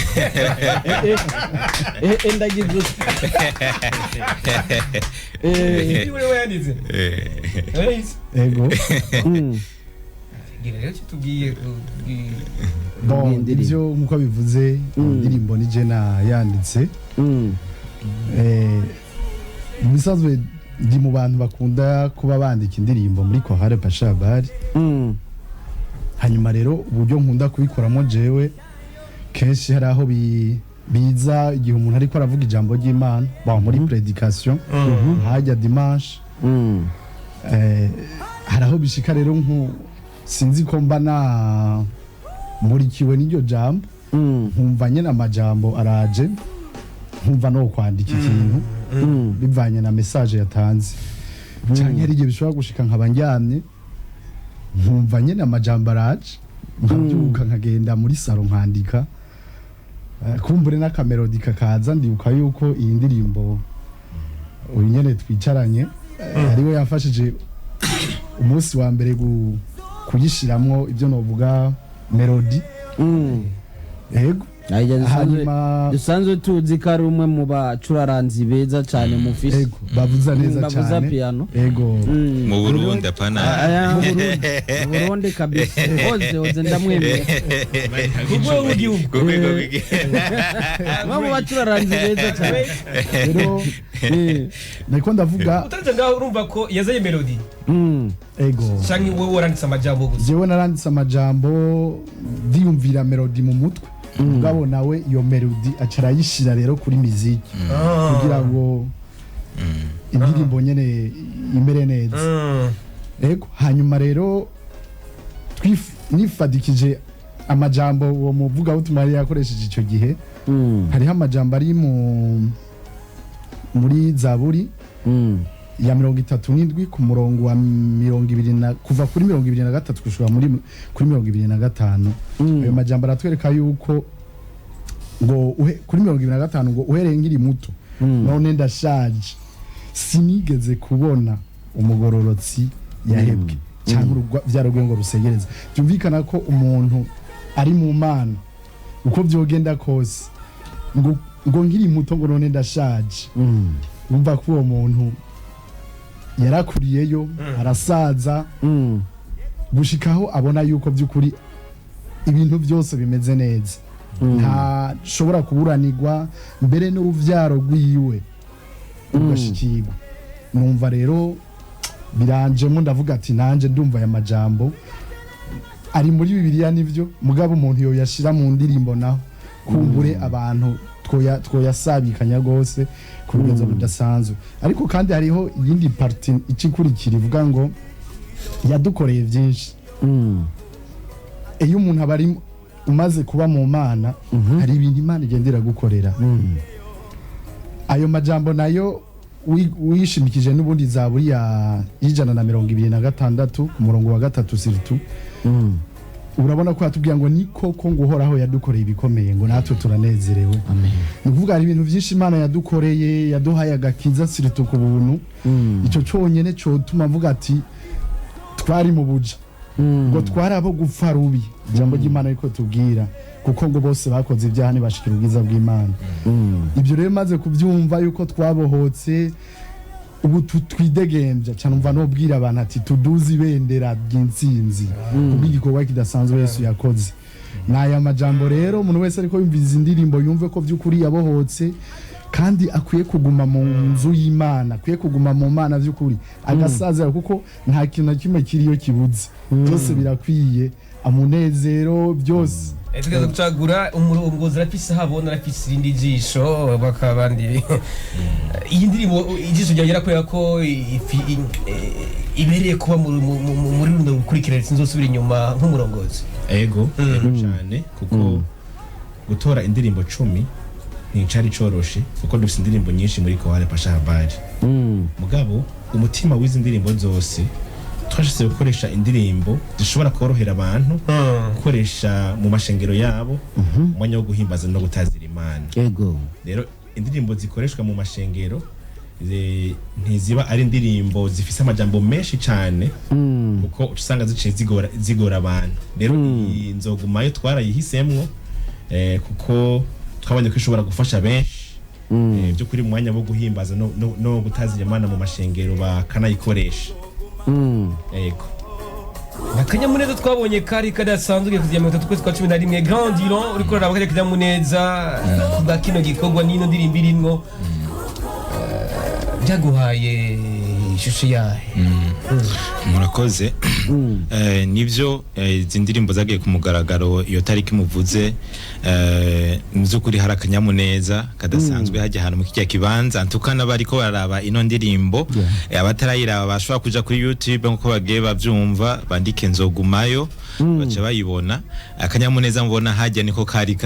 Ndagize uti. Niwe we yanditse. Ego. Gira rero icyo tubwiye. Bon, Indirimbo. ibyo nkuko bivuze, indirimbo ni je yanditse. Mu bisanzwe ndi mu bantu bakunda kuba bandika indirimbo muri Chorale Pashabari. Hanyuma rero uburyo nkunda kubikoramo jewe, kenshi hari aho biza igihe umuntu ariko aravuga ijambo ry'Imana, bon, muri prédication hajya dimanche. Hari aho bishika rero nku sinzi ko mba na murikiwe n'iryo jambo, nkumva nyene amajambo araje, nkumva no kwandika ikintu bivanye na message yatanze, canke hari igihe bishobora gushika nkaba ndyamye, nkumva nyene amajambo araje, nkabyuka nkagenda muri salon nkandika. Kumbure n'akamelodi kakaza. Ndibuka yuko iyi ndirimbo uyu nyene twicaranye ariwe yafashije umunsi wa mbere kuyishiramwo ibyo novuga melody. Yego. Ayijya dusanzwe Hanyuma dusanzwe tuzi ko ari umwe mu bacuraranzi beza cyane mufise. Ego, bavuza neza Bavuza cyane. piano. Ego. Mu Burundi apana. Aya, mu Burundi, mu Burundi kabisa, hoze hoze ndamwemera. Ku rwego rw'igihugu. Ku rwego rw'igihugu. Umwe mu bacuraranzi beza cyane. Rero nariko ndavuga Utaretse ngaho, urumva ko yazanye melody Ego. canke wowe waranditse amajambo gusa? Jewe naranditse amajambo, ndiyumvira melody mu mutwe, mugabo nawe iyo melody aca arayishira rero kuri miziki kugira ngo indirimbo nyene imere neza. Ego, hanyuma rero nifadikije amajambo uwo muvugabutumwa yari yakoresheje icyo gihe. Hariho amajambo ari muri Zaburi ya 37 ku murongo wa 20 na kuva kuri 23 gushika kuri 25. Ayo majambo aratwereka yuko ngo kuri 25 ngo uhereye nkiri muto none ndashaje, sinigeze kubona umugororotsi yahebwe cyangwa urubyaro rwe ngo rusegereze. Byumvikana ko umuntu ari mu Mana, uko byogenda kose, ngo nkiri muto, ngo none ndashaje, wumva ko uwo muntu yarakuriyeyo, arasaza, gushikaho abona yuko by'ukuri ibintu byose bimeze neza, ntashobora kuburanirwa, mbere n'uruvyaro rwiwe rugashikirwa. Numva rero biranjemo, ndavuga ati nanje ndumva aya majambo ari muri Bibiliya nivyo, mugabo umuntu yoyashira mu ndirimbo naho kumbure abantu twoyasabikanya rwose ku rugenzo rudasanzwe. Ariko kandi hariho iyindi partie ikikurikira ivuga ngo yadukoreye byinshi. Iyo umuntu aba ari umaze kuba mu Mana, hari ibintu Imana igenda iragukorera. Ayo majambo nayo wishimikije n'ubundi Zaburi ya 126 ku murongo wa 3 surtout, urabona ko yatubwira ngo ni koko ngo Uhoraho yadukoreye ibikomeye, ngo natwe turanezerewe. Ni ukuvuga hari ibintu byinshi Imana yadukoreye, yaduhaye agakiza surtout ku buntu. Icyo cyonyine cyotuma mvuga ati Twari mu buja, ngo twari abo gupfa rubi. Ijambo ry'Imana ariko tubwira kuko ngo bose bakoze ibyaha ntibashikira ubwiza bw'Imana. Ibyo rero maze kubyumva yuko twabohotse, ubu twidegembya cyane, umva nobwira abantu ati tuduze ibendera ry'intsinzi kubw'igikorwa kidasanzwe Yesu yakoze. Ni aya majambo rero, umuntu wese ariko yumva izi ndirimbo yumve ko by'ukuri yabohotse kandi akwiye kuguma mu nzu y'Imana, akwiye kuguma mu Mana by'ukuri agasazira, kuko nta kintu na kimwe kiriyo kibuze, byose birakwiye, amunezero byose. Tugaza gucagura umurongozi, arafise aho abona, arafise irindi jisho bakabandi. Iyi ndirimbo ijisho ryawe yarakwereka ko ibereye kuba muri runo rukurikirane sinzosubira inyuma nk'umurongozi? Ego cyane, kuko gutora indirimbo 10 nticari coroshe, kuko dufise indirimbo nyinshi muri Chorale Pasha Habari. Mugabo umutima w'izi ndirimbo zose, twashatse gukoresha indirimbo zishobora korohera abantu gukoresha mu mashengero yabo, umwanya wo guhimbaza no gutazira Imana. Rero indirimbo zikoreshwa mu mashengero ntiziba ari indirimbo zifise amajambo menshi cyane, kuko uca usanga ziciye zigora abantu. Rero iyi Nzogumayo twarayihisemwo kuko twabonye ko ishobora gufasha benshi by'ukuri mu mwanya wo guhimbaza no gutazira Imana mu mashengero, bakanayikoresha. Yego. Akanyamuneza twabonye kari kadasanzwe kugira 30 kwezi kwa 11. Grand Diron, uriko uraraba kajya kanyamuneza bwa kino gikorwa n'ino ndirimbo irimwo, byaguhaye ishusho yahe? Murakoze. Nibyo, izi ndirimbo zagiye ku mugaragaro iyo tariki muvuze. Mu by'ukuri hari akanyamuneza kadasanzwe hajya ahantu mu kijya kibanza ntukana bariko bararaba ino ndirimbo. Abatarayiraba bashobora kuja kuri YouTube nkuko bagiye bavyumva, bandike Nzogumayo, baca bayibona. Akanyamuneza mbona hajya niko kari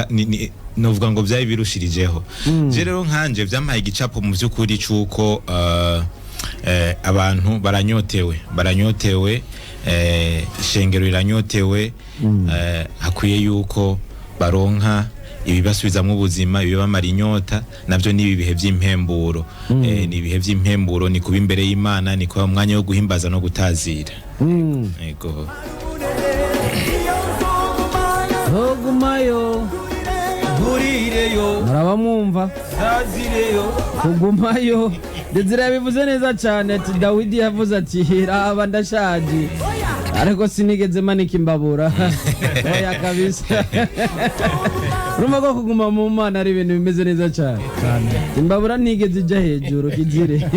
novuga ngo byari birushirijeho. Je rero nkanje vyampaye igicapo mu by'ukuri c'uko abantu baranyotewe, baranyotewe, ishengero riranyotewe. Hakwiye yuko baronka ibibasubizamwo ubuzima, ibibamara inyota. Navyo ni ibihe vy'impemburo. Ni ibihe vy'impemburo, ni kuba imbere y'Imana, ni kuba mu mwanya wo guhimbaza no gutazira. Yego. Nzogumayo. Nkurireyo. Muraba mwumva. Ntazireyo. Kugumayo. Desire yabivuze neza cyane, ati Dawidi yavuze ati raba ndashaje ariko sinigeze manika imbabura. Oya kabisa, urumva ko kuguma mu Mana ari ibintu bimeze neza cyane. Imbabura ntigeze ijya hejuru, kizire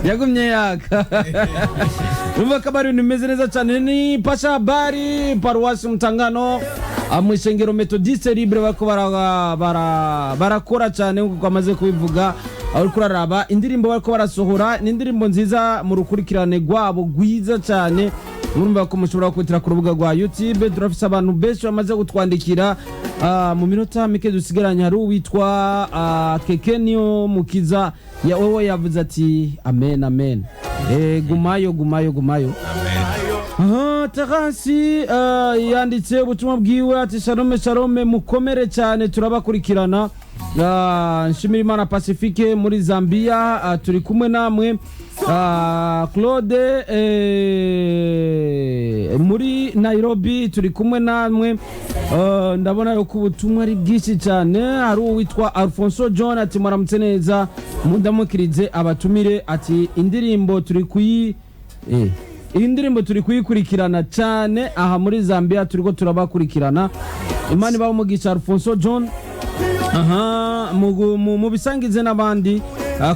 yagumye yaka. Urumva ko ari ibintu bimeze neza cyane. Ni Pasha Habari, paruwasi Mutangano, mu ishengero Methodiste Libre, bariko barakora cyane nkuko bamaze kubivuga. Aho uriko uraraba indirimbo bariko barasohora, ni indirimbo nziza mu rukurikirane rwabo rwiza cyane. Murumva ko mushobora kwitira ku rubuga rwa YouTube. Turafise abantu benshi bamaze kutwandikira. Mu minota mike dusigaranye, hari uwitwa Kekeniyo Mukiza ya wewe, yavuze ati amen amen, gumayo gumayo gumayo. Aha, Terasi yanditse ubutumwa bwiwe ati shalome shalome, mukomere cyane, turabakurikirana. Nshimirimana Pacifique muri Zambia, turi kumwe namwe. Claude muri Nairobi, turi kumwe namwe. Ndabona yuko ubutumwa ari bwinshi cyane. Hari uwitwa Alfonso John ati muramutse neza, mundamukirize abatumire, ati indirimbo turi kuyi iyi ndirimbo turi kuyikurikirana cyane aha muri Zambia, turiko turabakurikirana. Imana ibahe umugisha Alfonso John. Aha mubisangize n'abandi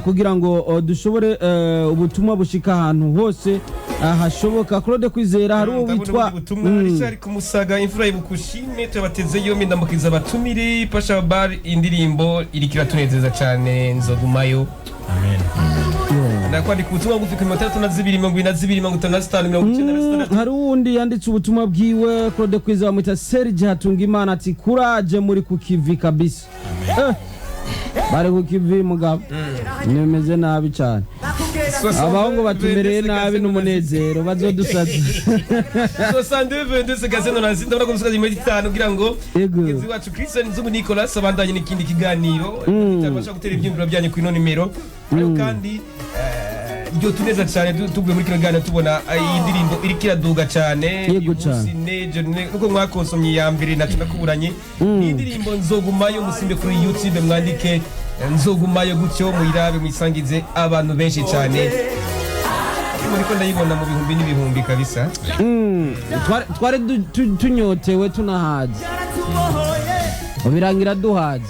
kugira ngo dushobore ubutumwa bushika ahantu hose hashoboka. Claude Kwizera, hari uwo witwa Ubutumwa Richard Kumusaga, imfura ibukushime, tubateze yombi, ndamukiza abatumire Pasha Bar, indirimbo iriko iratunezeza cyane Nzogumayo. Amen. Ndakwandika ubutumwa bugufi ku 62 22 55 96. Hari uwundi yanditse ubutumwa bwiwe, Claude Kwizera, bamwita Serge Hatungimana, ati kuraje, muri ku kivi kabisa. Bari ku kivi mugabo nimeze nabi cyane, abahungu batumereye nabi n'umunezero bazodusaza. 62 22 56. Ndabona ko musoza iminota 5 kugira ngo mugenzi wacu Christian Nzungu Nicolas abandanye n'ikindi kiganiro. Cyabasha gutera ibyiyumviro byanyu kuri ino nimero, ariko kandi Ryo tuneza cyane tuvuye muri kino kiganiro tubona iyi ndirimbo iriko iraduga cyane. Yego Uyu munsi cane. nejo nuko mwakonsomye iya mbere naco nakuburanye iyi ndirimbo Nzogumayo. Musimbe kuri YouTube mwandike Nzogumayo gutyo, muyirabe, muyisangize abantu benshi cyane. Muriko ndayibona mu bihumbi n'ibihumbi kabisa. Twari tunyotewe tunahaze, birangira duhaze.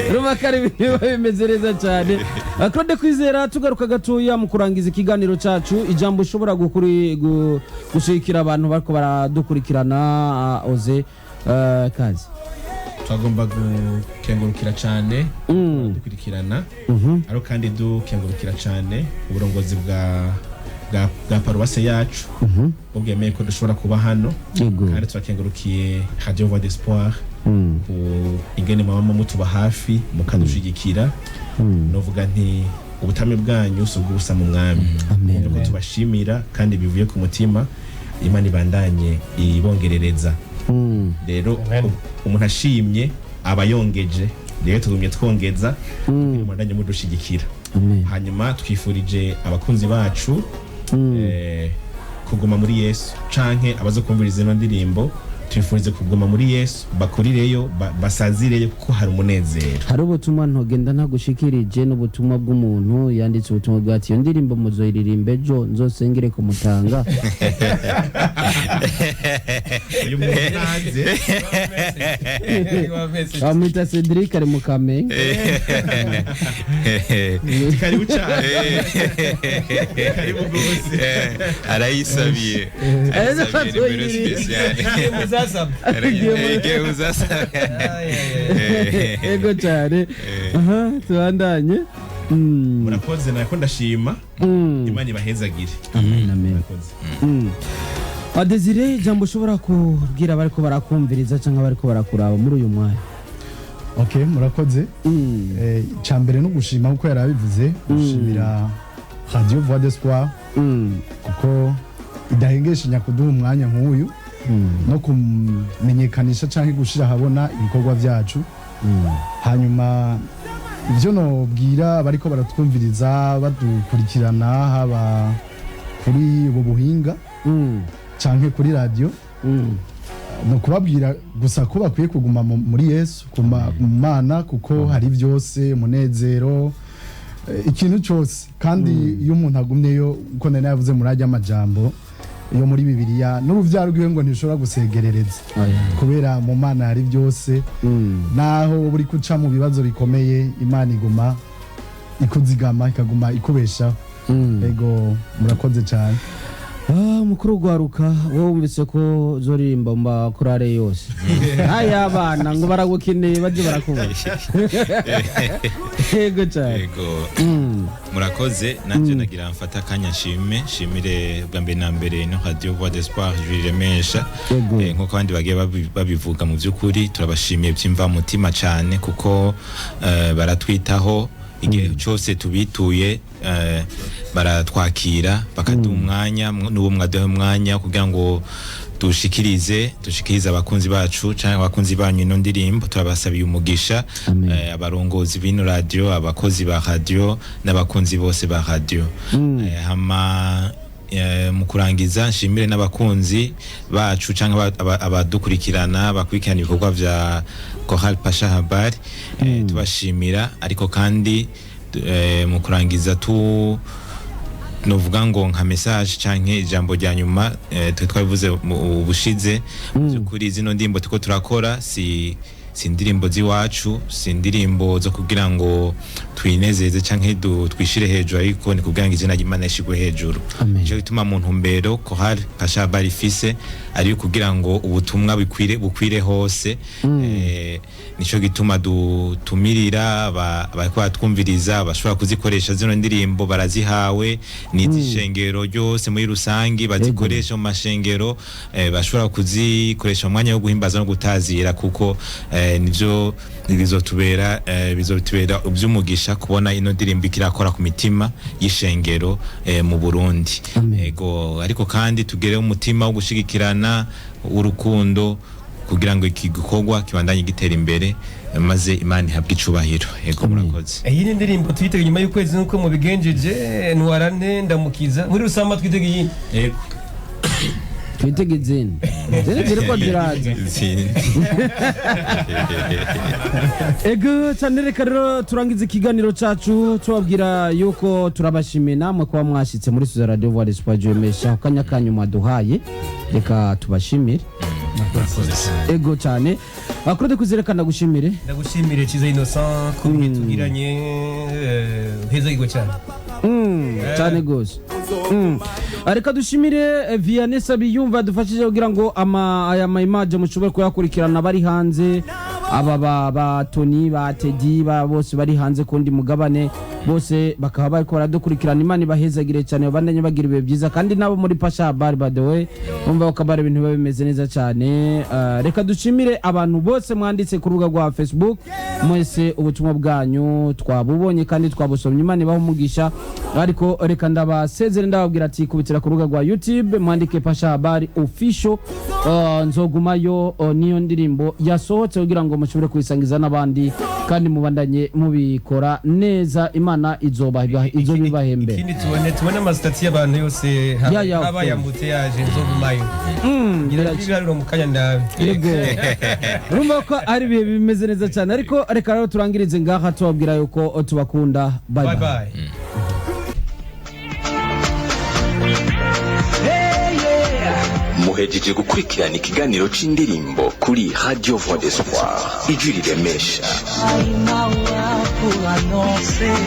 Urumva ko ari ibintu biba bimeze neza cyane. Claude Kwizera, tugaruka gatoya mu kurangiza ikiganiro cyacu, ijambo ushobora gushikira abantu bariko baradukurikirana, oze kazi. Twagomba gukengurukira cyane dukurikirana, ariko kandi dukengurukira cyane uburongozi bwa paruwase yacu bwemeye ko dushobora kuba hano. Kandi turakengurukiye Radio Voix d'Espoir ku ingene mwaba mutuba hafi mukadushigikira. Novuga nti ubutame bwanyu si ubw'ubusa mu Mwami. Amen. Nuko tubashimira kandi bivuye ku mutima. Imana ibandanye ibongerereza. Rero umuntu ashimye aba yongeje. Rero tugumye twongeza, mubandanye mudushigikira. Amen. Hanyuma twifurije abakunzi bacu kuguma muri Yesu, canke abaza kumviriza ino ndirimbo twifurize kuguma muri Yesu, bakurireyo, basazireyo kuko hari umunezero. Hari ubutumwa ntogenda ntagushikirije, n'ubutumwa bw'umuntu yanditse ubutumwa bwa ati: "Iyo ndirimbo muzoyiririmba ejo, nzosengere kumutanga." Uyu muntu nanze. Bamwita Cedric, ari mu Kamenge. Karibu cyane, karibu rwose. Arayisabiye, arayisabiye nimero spéciale. Muzasaba. Igihe uzasaba. Ego cyane. Aha tubandanye. Murakoze, nako ndashima. Imana ibahezagire. Amen, amen. Murakoze. Desire, ijambo ushobora kubwira abariko barakumviriza cyangwa abariko barakuraba muri uyu mwanya? Okay, murakoze. Icya mbere no gushima, nkuko yari abivuze, gushimira Radio Voix d'Espoir kuko idahengeshanya kuduha umwanya nk'uyu no kumenyekanisha cyangwa gushyira ahabona ibikorwa byacu. Hanyuma ibyo nobwira abariko baratwumviriza, badukurikirana, haba kuri ubu buhinga canke kuri radio, ni ukubabwira gusa ko bakwiye kuguma muri Yesu, kuma mu Mana, kuko hari byose, umunezero, ikintu cyose. Kandi iyo umuntu agumyeyo, uko nari navuze muri ajya amajambo yo muri Bibiliya, n'uruvyaro rwiwe ngo ntishobora gusegerereza, kubera mu Mana hari byose. Naho buri kuca mu bibazo bikomeye, Imana iguma ikuzigama, ikaguma ikubeshaho. Ego, murakoze cyane. Ah, mukuru gwaruka, wowe wumvise ko zoririmba mu makorale yose aya abana ngo baragukeneye, baje barakubona. Yego cyane. Yego, murakoze. Nanjye nagira mfata akanya nshimire bwa mbere na mbere no Radio Voix d'Espoir, ijwi riremesha. Nk'uko abandi bagiye babivuga, mu by'ukuri turabashimiye by'imvamutima cyane kuko baratwitaho igihe cyose tubituye, baratwakira bakaduha umwanya. N'uwo mwaduha umwanya kugira ngo dushikirize abakunzi bacu cyangwa abakunzi banyu ino ndirimbo, turabasabiye umugisha. Amen. Abarongozi b'ino radio, abakozi ba radio n'abakunzi bose ba radio. Hama mu kurangiza nshimire n'abakunzi bacu cyangwa abadukurikirana, bakurikirana ibikorwa vya Chorale Pasha Habari. Tubashimira. Ariko kandi mu kurangiza tu novuga ngo nka message canke ijambo rya nyuma, twe twabivuze mu ubushize, mu by'ukuri zino ndirimbo tuko turakora si indirimbo z'iwacu, si indirimbo zo kugira ngo twinezeze canke twishire hejuru, ariko ni kugira ngo izina ry'Imana rishigwe hejuru. Amen. Nico gituma mu ntumbero Chorale Pasha Habari ifise ari kugira ngo ubutumwa bukwire hose. Nico gituma dutumirira abariko baratwumviriza, bashobora kuzikoresha zino ndirimbo, barazihawe ni iz'ishengero ryose muri rusangi, bazikoresha mu mashengero, bashobora kuzikoresha mu mwanya wo guhimbaza no gutazira, kuko nivyo bizotubera iby'umugisha kubona ino ndirimbo ikirakora ku mitima y'ishengero mu Burundi. Amen. Ego, ariko kandi tugere umutima wo gushigikirana, urukundo. Kugira ngo iki gikorwa kibandanye gitera imbere, maze Imana ihabwe icubahiro. Yego, murakoze. Iyi ni indirimbo tuyitega nyuma y'ukwezi nk'uko mubigenjeje. Ntwarante, Ndamukiza, muri rusama twitega iyindi. Yego. Twitege izindi, izindi ziriko ziraza. Izindi. Ego cyane. Reka rero turangize ikiganiro cacu tubabwira yuko turabashimiye namwe kuba mwashitse muri Suza Radio Voix d'Espoir Jemesha ku kanya kanyu mwaduhaye. Reka tubashimire. Ego cyane. Claude Kwizera, ndagushimire. Ndagushimire, Cyiza Innocent, ku bihe tugiranye. Heza igwa cyane. Cyane gose. Reka dushimire Vianney Sabiyumva dufashije kugira ngo aya ma image mushobore kuyakurikirana bari hanze. Aba ba Tony, ba Teddy, ba bose bari hanze kundi mugabane, bose bakaba bariko baradukurikirana. Imana ibahezagire cyane, babandanye bagira ibihe byiza. Kandi nabo muri Pasha Habari, by the way, bumva ko kabari ibintu biba bimeze neza cyane. Reka dushimire abantu bose mwanditse ku rubuga rwa Facebook. Mwese ubutumwa bwanyu twabubonye kandi twabusomye. Imana ibahe umugisha. Ariko reka ndabasezere, ndababwira ati kubitira ku rubuga rwa YouTube, mwandike Pasha Habari Official, Nzogumayo, niyo ndirimbo yasohotse, kugira ngo mushobore kuyisangiza n'abandi kandi mubandanye mubikora neza. Imana izobibahembe. Ikindi, tubone ama statuts y'abantu yose Ya, of haba course. yambutse yaje Nzogumayo. Ngira ibiharuro mu kanya ndabe. Yego, urumva ko ari ibihe bimeze neza cyane. Ariko reka rero turangirize ngaha, tubabwira yuko tubakunda. Bye Bye bye. Bye. Muhejeje gukurikirana ikiganiro c'indirimbo kuri Radio Voix d'Espoir, ijwi riremesha. Pour annoncer